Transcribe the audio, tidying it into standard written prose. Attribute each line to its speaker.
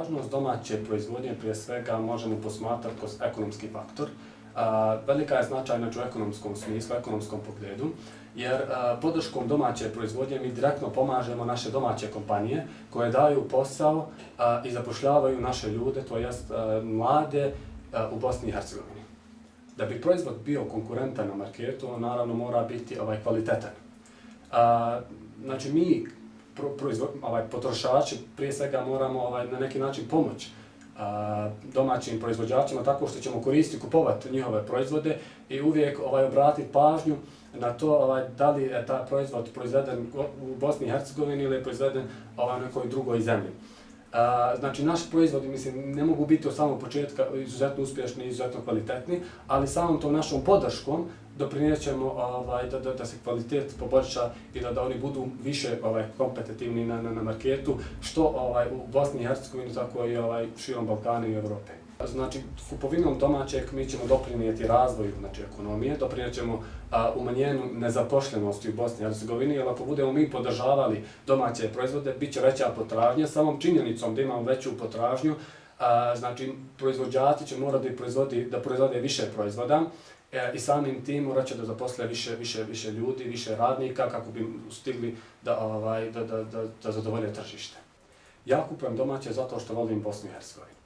Speaker 1: Važnost domaće proizvodnje prije svega možemo posmatrati kroz ekonomski faktor. Velika je značajna u ekonomskom smislu, ekonomskom pogledu, jer podrškom domaće proizvodnje mi direktno pomažemo naše domaće kompanije koje daju posao i zapošljavaju naše ljude, to jest mlade u Bosni i Hercegovini. Da bi proizvod bio konkurentan na marketu, on naravno mora biti kvalitetan. Znači mi potrošači prije svega moramo na neki način pomoći domaćim proizvođačima tako što ćemo koristiti, kupovati njihove proizvode i uvijek obratiti pažnju na to da li je taj proizvod proizveden u Bosni i Hercegovini ili je proizveden u nekoj drugoj zemlji. Znači, naši proizvodi, mislim, ne mogu biti od samog početka izuzetno uspješni i izuzetno kvalitetni, ali samom tom našom podrškom doprinijet ćemo da se kvalitet poboljša i da oni budu više kompetitivni na marketu, što u Bosni i Hercegovini, tako i širom Balkana i Evrope. Znači, kupovinom domaćeg mi ćemo doprinijeti razvoju ekonomije, doprinijet ćemo umanjenju nezaposlenosti u Bosni i Hercegovini, jer ako budemo mi podržavali domaće proizvode, bit će veća potražnja. Samom činjenicom da imamo veću potražnju, znači proizvođači će morati da proizvode više proizvoda i samim tim morat će da zaposle više ljudi, više radnika kako bi stigli da zadovolje tržište. Ja kupujem domaće zato što volim Bosnu i Hercegovinu.